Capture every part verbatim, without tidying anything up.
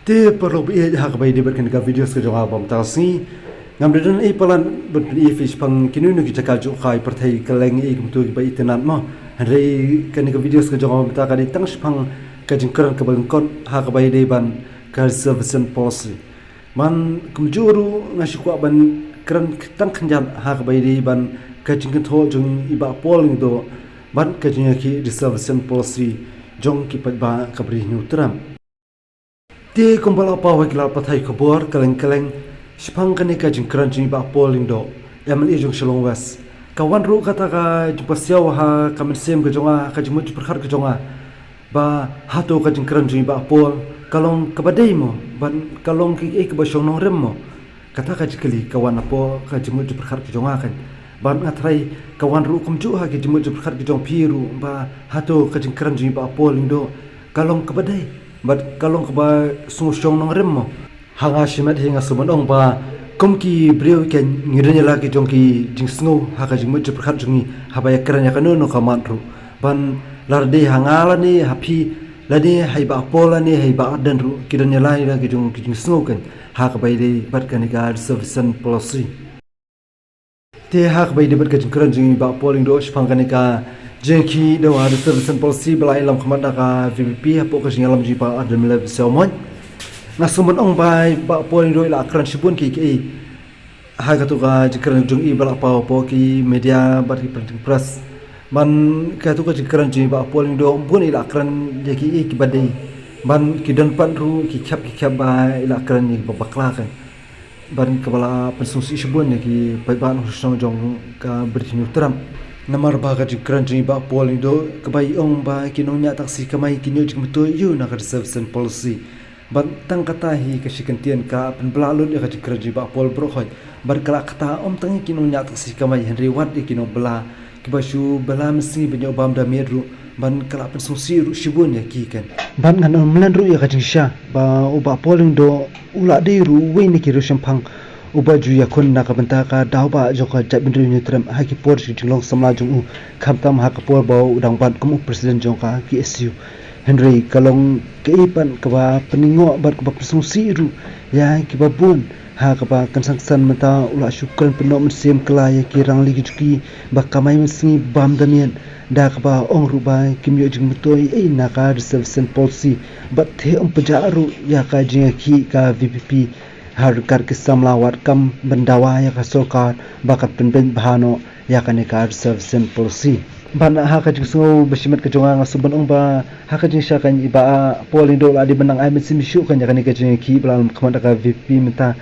Te paralok ba ïeit, ha kaba ïadei bad kane ka video ka jong nga ba mynta ka sngi, ngam da don ei palat ban pyni ïa phi shaphang kino kino ki jaka jong ka pyrthei kylleng, ei kumto kiba itynnad mo. Hynrei kane ka video ka jong nga ba mynta ka dei tang shaphang ka jingkren kaba lyngkot ha kaba ïadei bad ka reservation policy. Bad kumjuh ruh nga shu kwah ban kren tang khyndiat ha kaba ïadei bad ka jingkynthoh jong i Bah Paul Lyngdoh bad ka jingïakhih reservation policy jong ki paidbah ka Bri Hynñiewtrep. Te kumba la paw ha ki lad pathai khubor kylleng kylleng shaphang kane ka jingkren jong i Bah Paul Lyngdoh, M L A jong Shillong West, ka wan ruh kata ka jingpasiaw ha ka mynsiem ka jong nga, ka jingmut jingpyrkhat ka jong nga, ba hato ka jingkren jong i Bah Paul ka long kaba dei mo, bad ka long kaei kaba shong nongrim mo? Kata ka jingkylli ka wan hapoh ka jingmut jingpyrkhat ka jong nga kan. Bad nga tharai ka wan ruh kumjuh ha ka jingmut jingpyrkhat ka jong phi ruh, ba hato ka jingkren jong i Bah Paul Lyngdoh ka long kaba dei bad ka long kaba sngewshong nongrim mo? Ha nga shimet hi nga sngewbha ban ong ba kum ki briew kan ngi don ïa la ki jong ki jingsngew ha ka jingmut jingpyrkhat jong ngi haba ïakren ïa kano kano ka mat ruh. Bad lada dei ha nga lane ha phi, lane ha i Bah Paul lane ha i Bah Ardent ruh, ki don ïa la ïa la ki jong ki jingsngew kan ha kaba ïadei bad kane ka reservation policy. Te ha kaba ïadei bad ka jingkren jong i Bah Paul Lyngdoh shaphang kane ka jingïakhih da ka reservation policy ba la ïalam khmat da ka V P P hapoh ka jingïalam jong i Bah Ardent Miller Basaiawmoit, nga sngewbha ban ong ba i Bah Paul Lyngdoh i la kren shibun kiei kiei ha kato ka jingkren jong i ba la paw hapoh ki media bad ki printing press. Bad kato ka jingkren jong i Bah Paul Lyngdoh bun i la kren ïa kiei kiei kiba dei, bad ki don pat ruh ki khep ki khep ba i la kren ïa kiba bakla kan. Bad kaba la pynsngewsih shibun ïa ki paidbah nongshong shnong jong ka Bri Hynñiewtrep. Namar ba ka jingkren jong i Bah Paul Lyngdoh kaba i ong ba ki nongñiah taxi kamai kin ïoh jingmyntoi aiu na ka reservation policy. Bad tang kata hi ka shi kyntien ka pynbylla lut ïa ka jingkren jong i Bah Paul baroh khoit. Bad ka la kata ym tang ïa ki nongñiah taxi kamai hynrei wat ïa ki nongbylla kiba shu bylla mynsngi ban ïoh bam da miet ruh, bad ka la pynsngewsih ruh shibun ïa ki kan. Bad ngan ym len ruh ïa ka jingshisha ba u Bah Paul Lyngdoh u la dei ruh uwei na ki riewshemphang uba ju ïakhun na ka bynta ka daw bah jong ka jaitbynriew Hynñiewtrep ha ki por ki jinglong samla jong u, khamtam ha ka por ba u dang bat kum u president jong ka K S U. Hynrei ka long kaei pat kaba pynïngoh bad kaba pynsngewsih ruh ïa kiba bun, ha kaba kynsan kynsan mynta u la shu kren pynnoh mynsiem kylla ïa ki rangli ki jong ki ba kamai mynsngi bam da miet, da kaba ong ruh ba kim ïoh jingmyntoi ei na ka reservation policy. Bad te ym pynjah ruh ïa ka jingïakhih ka V P P ha ryngkat ki samla wad kam ban dawa ïa ka sorkar ba kan pynbeit bha noh ïa kane ka reservation policy. Bad ha ka jingsngew ba shimet ka jong nga, nga sngewbha ban ong ba ha ka jingshisha kan i Bah Paul Lyngdoh u la dei ban nang ai mynsiem shuh shuh kan ïa kane ka jingïakhih ba la lam khmat da ka V P P mynta.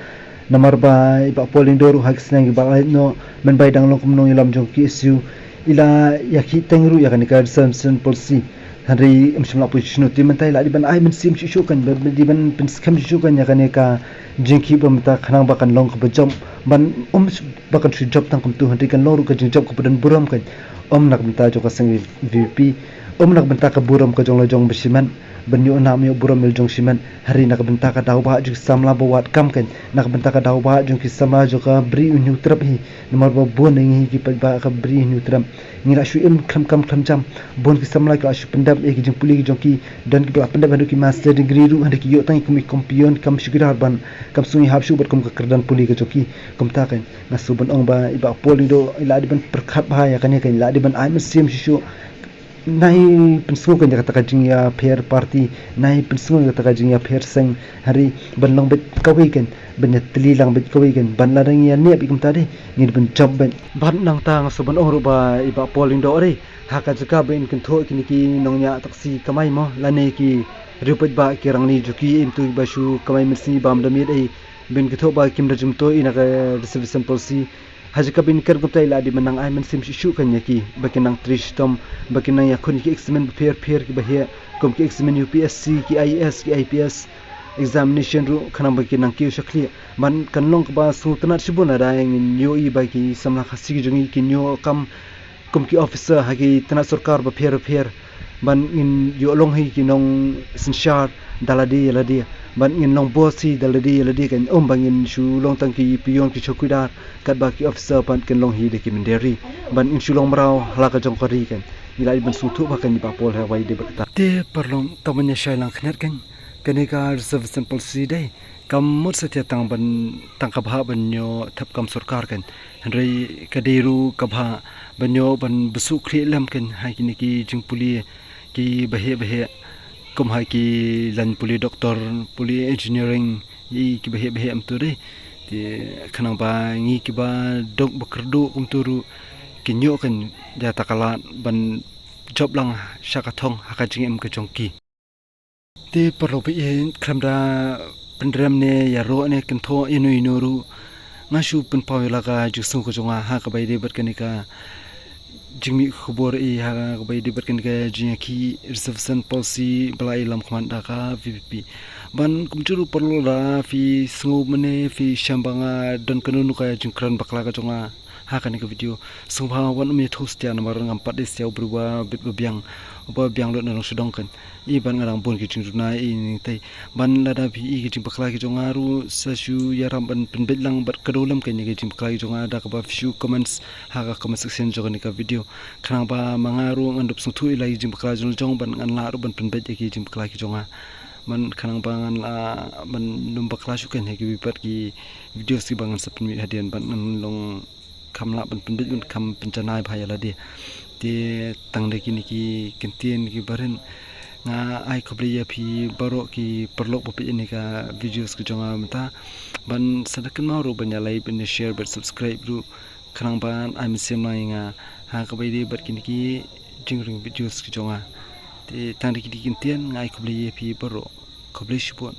Namar ba i Bah Paul Lyngdoh ruh ha ki snem kiba la leit noh mynba i dang long kum u nongïalam jong ka K S U, i la ïakhih teng ruh ïa kane ka reservation policy. Hynrei ym shym la poi shuh shuh, te mynta i la dei ban ai mynsiem shuh shuh kan, ba dei ban pynskhem shuh shuh kan ïa kane ka jingïakhih ba mynta khnang ba kan long kaba jop, ban ym ba kan shu jop tang kumto hynrei kan long ruh ka jingjop kaba don burom kan. Ym na ka bynta jong ka seng V P P, ym na ka bynta ka burom ka jong la jong ba shimet, ban ïoh nam ïoh burom ïa la jong shimet, hynrei na ka bynta ka daw bah jong ki samla ba wad kam kan, na ka bynta ka daw bah jong ki samla jong ka Bri Hynñiewtrep hi. Namar ba bun na ngi hi ki paidbah ka Bri Hynñiewtrep ngi la shu im khlem kam khlem jam. Bun ki samla ki la shu pyndep ïa ki jingpule ki jong ki, don kiba la pyndep haduh ki master degree ruh, hynrei ki ïoh tang kum ki kum peon, kam chowkidar, bad kam sngewbha hap shuh bad kum ka kyrdan pule ka jong ki. Kumta kan nga sngewbha ban ong ba i Bah Paul Lyngdoh i la dei ban pyrkhat bha ïa kane kan, i la dei ban ai mynsiem shuh shuh. Nai pynsngew kan ïa kata ka jingïapher party, nai pynsngew ïa kata ka jingïapher seng, hynrei ban long beit kawei kan, ban ïatylli lang beit kawei kan, bad lada ngi ïa nep ïa kumta de ngi dei ban jop beit. Bad nangta nga sngewbha ban ong ruh ba i Bah Paul Lyngdoh de, ha ka jaka ba in kynthoh kine ki nongñiah taxi kamai mo, lane ki riew paidbah ki rangli jong ki, im tu kiba shu kamai mynsngi bam da miet ei, ba in kynthoh ba kim don jingmyntoi ei na ka reservation policy. Ha jaka ba in kren kumta i la dei ban nang ai mynsiem shuh shuh kan ïa ki, ba kin nang trei shitom, ba kin nang ïakhun ïa ki exam bapher bapher kiba heh, kum ki exam U P S C, ki I A S, ki I P S examination ruh, khnang ba kin nang kiew shakri. Bad kan long kaba sngewtynnat shibun lada ngin ïohi ba ki samla Khasi ki jong ngi kin ïoh kam kum ki officer ha ki tnat sorkar bapher bapher. Bad ngin ïoh long hi ki nongsynshar da lade ïa lade, bad ngin long boss hi da lade ïa lade kan, ym ba ngin shu long tang ki peon ki chowkidar katba ki officer pat kin long hi da ki mynder ri, bad ngin shu long mraw ha la ka jong ka ri kan. Ngi la dei ban sngewthuh bha kan i Bah Paul ha kaba ïadei bad kata. Te paralok, tang ban ïa shai lang khyndiat kan, Kane ka reservation policy dei kam mut satia tang ban, tang ka bha ban ïoh thep kam sorkar kan. Hynrei ka dei ruh ka bha ban ïoh ban bsuh khlieh lem kan ha kine ki jingpule ki baheh baheh, kum ha ki lain pule doktor, pule engineering, ïa ki baheh baheh kumto dei. Te khnang ba ngi kiba duk ba kyrduh kumto ruh kin ïoh kan ïa ka lad ban jop lang sha ka thong ha ka jingim ka jong ki. Te paralok, ba i khlem da pynrem ne ïaroh ne kynthoh ïano ïano ruh, nga shu pynpaw ïa la ka jingsngew ka jong nga ha kaba ïadei bad kane ka jingmih khubor, i ha kaba ïadei bad kane ka jingïakhih reservation policy ba la ïalam khmat da ka VPP. Ban kumjuh ruh paralok, lada phi sngew mynne phi shem ba nga don kano kano ka jingkren bakla ka jong nga ha kane ka video, sngewbha wan ym ïathuh satia, namar ngam pat dei satia u briew ba bit ba biang, uba biang lut na nongshong kan. I ban nga dang bun ki jingduna i nangtei. Ban lada phi i ki jingbakla ki jong nga ruh sa shu ïarap ban pynbeit lang bad kdew lem kane ki jingbakla ki jong nga da kaba phi shu comments ha ka comment section jong kane ka video. Khnang ba ma nga ruh ngan dup sngewthuh ïa la ki jingbakla jong jong ban ngan lah ruh ban pynbeit ïa ki jingbakla ki jong nga. Ban khnang ba ngan lah ban ym bakla shuh kan ha kiwei pat ki videos kiba ngan sa pynmih hadien, ban ngan long kham lah ban pynbeit, ban kham pynjanai bha ïa lade. Te tang da kine ki kyntien ki barit, nga ai khublei ïa phi baroh ki paralok ba peit ïa kane ka videos ka jong nga mynta. Ban sa da kynmaw ruh ban ïa like, ban ïa share, ban subscribe ruh, khnang ban ai mynsiem lang ïa nga ha kaba ïadei bad kine ki jingring videos ka jong nga. Te tang da kine ki kyntien, nga ai khublei ïa phi baroh. Khublei shibun.